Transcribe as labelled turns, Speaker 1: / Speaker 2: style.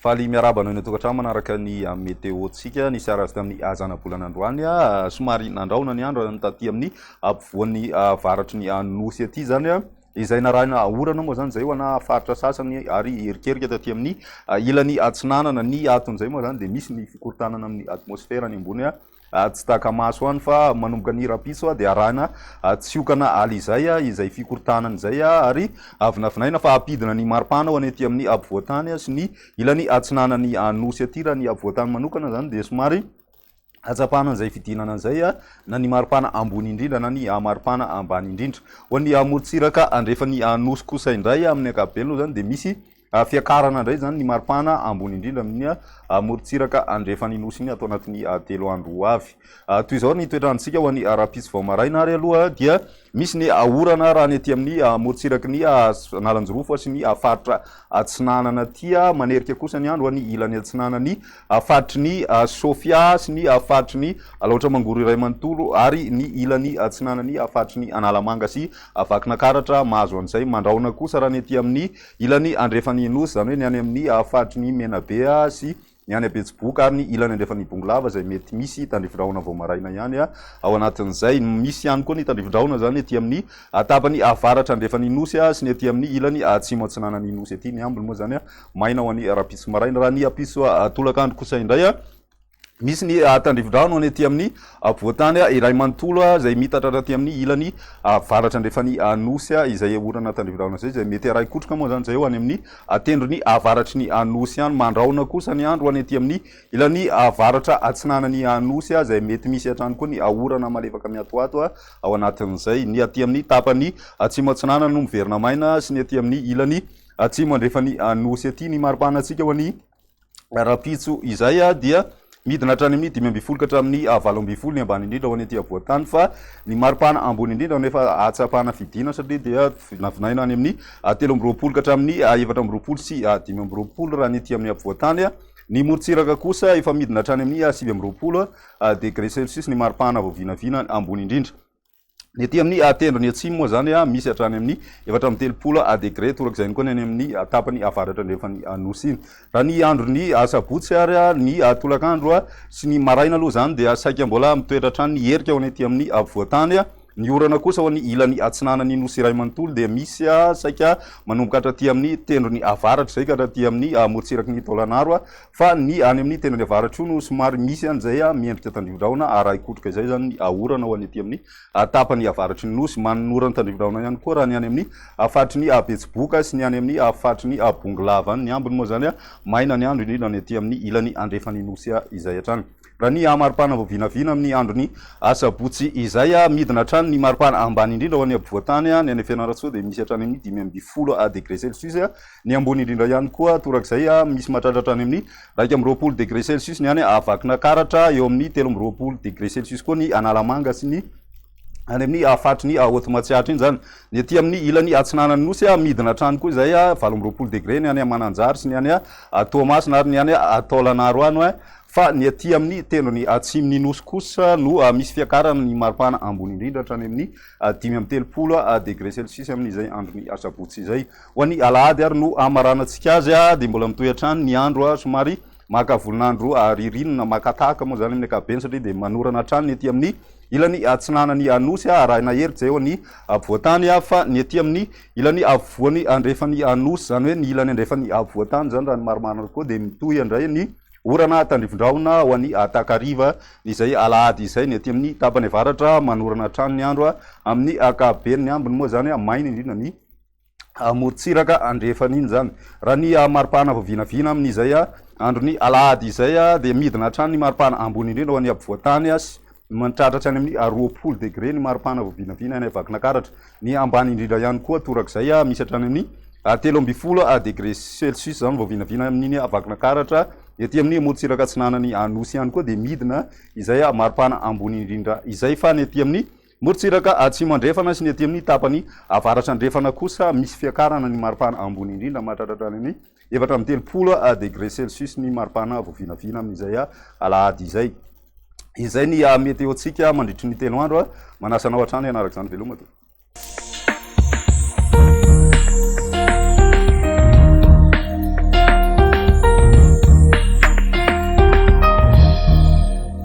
Speaker 1: Faly miarahaba anao eny an-tokantrano manaraka ny météo-ntsika. Nisy arazy tamin'ny zanabolana androany. Somary nandrahona ny andro taty amin'ny ampovoan'ny avaratry ny nosy aty izany. Izay narahina orana moa izany izay ho ana faritra sasany ary erikerika taty amin'ny ilany atsinanana. Ny aton'izay moa izany dia misy ny fikorontanana amin'ny atmosfera any ambony. Tsy taka-maso any fa manomboka ny rahampitso dia arahina tsiokana alizay izay fikorontanana izay ary vinavinaina fa hampidina ny maripana ho any aty amin'ny ampovoan-tany sy ny ilany atsinanan'ny Nosy aty. Raha ny ampovoan-tany manokana izany dia somary hatsapana an'izay fidinana izay na ny maripana ambony indrindra na ny maripana ambany indrindra. Ho an'ny morontsiraka andrefan'ny Nosy kosa indray amin'ny ankapobeny aloha izany dia misy Fiakarana indray izany ny maripana ambony indrindra amin'ny morontsiraka andrefan'ny Nosy iny ato anatin'ny 3 andro ho avy. Toy izao ny toetr'androntsika ho an'ny rahampitso vao maraina ary aloha dia misy ny orana raha ny aty amin'ny morontsiraky ny Analanjirofo sy ny faritra atsinanana aty. Manerika kosa ny andro ho an'ny ilany atsinanan'ny faritry ny Sofia sy ny faritry ny Alaotra Mangoro iray manontolo ary ny ilany atsinanan'ny faritry ny Analamanga sy Vakinakaratra mahazo an'izay. Mandrahona kosa raha ny aty amin'ny Ilany andrefan'ny Nosy, izany hoe ny any amin'ny faritry ny Menabe sy ny any Betsiboka ary ny ilany andrefan'i Bongolava izay mety misy tandrifindrahona vao maraina ihany ao anatin'izay. Misy ihany koa ny tandrifindrahona izany aty amin'ny tapany avaratra andrefan'ny Nosy sy ny aty amin'ny ilany atsimo atsinanan'ny Nosy aty. Ny ambiny moa izany maina ho an'ny rahampitso maraina. Raha ny ampitso tolakandro kosa indray Misy ny tandrifindrano any aty amin'ny afovoan-tany iray manontolo izay miitatra hatraty amin'ny ilany avaratra andrefan'ny Nosy izay orana tandrifindrano izay, izay mety arahi-kotroka moa izany izay ho any amin'ny tendrony avaratry ny Nosy any. Mandrahona kosa ny andro any aty amin'ny ilany avaratra atsinanan'ny Nosy izay mety misy hatrany koa ny orana malefaka miatoato ao anatin'izay. Ny aty amin'ny tapany atsimo atsinanana no miverina maina sy ny aty amin'ny ilany atsimo andrefan'ny Nosy aty. Ny maripana antsika ho an'ny rahampitso izay dia midina hatrany amin'ny 15 ka hatramin'ny 18 ny ambany indrindra ho any aty afovoan-tany fa ny maripana ambony indrindra no efa ahatsapana fidina satria dia vinavinaina any amin'ny 23 ka hatramin'ny 24 sy 25 raha ny aty amin'ny afovoan-tany. Ny morontsiraka kosa efa midina hatrany amin'ny 29 degré celsius ny maripana vao vinavina ambony indrindra. Ny aty amin'ny tendrony atsimo moa izany misy hatrany amin'ny 34 degré, toraka izay ihany koa ny any amin'ny tapany avaratra andrefan'ny Nosy iny. Raha ny andron'ny asabotsy ary ny tolakandro sy ny maraina aloha izany dia saika mbola mitoetra hatrany ny herika ho any aty amin'ny afovoan-tany. Ny orana kosa ho an'ny ilany atsinanan'ny Nosy iray manontolo dia misy saika manomboka hatraty amin'ny tendrony avaratra izay ka hatraty amin'ny morontsiraky ny Taolagnaro Fa ny any amin'ny tendrony avaratra io no somary misy an'izay miendrika tandrivindrahona arahi-kotroka izay izany ny orana ho any aty amin'ny tapany avaratry ny Nosy. Manorana tandrivindrahona ihany koa raha ny any amin'ny faritry ny Betsiboka sy ny any amin'ny faritry ny Bongolava any. Ny ambiny moa izany maina ny andro indrindra ny aty amin'ny ilany andrefan'ny Nosy izay hatrany. Raha ny maripana vao vinavina amin'ny andron'ny asabotsy izay, midina hatrany ny maripana ambany indrindra ho any ampovoan-tany, ny any Fianarantsoa dia misy hatrany amin'ny 15 degré celsius. Ny ambony indrindra ihany koa torak'izay, misy mahatratra hatrany amin'ny 21 degré celsius ny any Vakinakaratra, eo amin'ny 23 degré celsius koa ny Analamanga sy ny any amin'ny faritry ny Haute Matsiatra iny izany. Ny aty amin'ny ilany atsinanan'ny Nosy, midina hatrany koa izay, 28 degré ny any Mananjary sy ny any Toamasina ary ny any Taolagnaro any. Fa ny aty amin'ny tendrony atsimon'ny Nosy kosa no misy fiakarana ny maripana ambony indrindra hatrany amin'ny 35 degré celsius amin'izay andron'ny asabotsy izay. Ho an'ny alahady ary no hamaranantsika azy dia mbola mitohy hatrany ny andro somary maka volon'andro ririnina, maka tahaka moa izany amin'ny ankapobeny satria dia manorana hatrany ny aty amin'ny ilany atsinanan'ny Nosy arahina herika izay eo ny afovoan-tany fa ny aty amin'ny ilany afovoany andrefan'ny Nosy izany hoe ny ilany andrefan'ny afovoan-tany izany raha ny marimarina kokoa dia mitohy indray ny orana tandrifindrahona ho an'ny takariva izay alahady izay. Ny aty amin'ny tapany avaratra manorana hatrany ny andro amin'ny ankapobeny, ny ambiny moa izany maina indrindra ny morontsiraka andrefana iny izany. Raha ny maripana vao vinavina amin'izay andron'ny alahady izay dia midina hatrany ny maripana ambony indrindra ho an'ny ampovoan-tany sy mitratra hatrany amin'ny 20 degré ny maripana vao vinavina any Vakinakaratra. Ny ambany indrindra ihany koa torak'izay misy hatrany amin'ny 13 degré celsius izany vao vinavina amin'iny Vakinakaratra. Ny aty amin'ny morontsiraka atsinanan'ny Anosy ihany koa dia midina izay maripana ambony indrindra izay fa ny aty amin'ny Morontsiraka atsimo andrefana sy ny aty amin'ny tapany avaratra andrefana kosa misy fiakarana ny maripana ambony indrindra mahatratra hatrany amin'ny 34 degré celsius ny maripana vao vinavina amin'izay alahady izay. Izay ny météo-ntsika mandritry ny 3 andro. Manasa anao hatrany hanaraka izany. Veloma tompoko.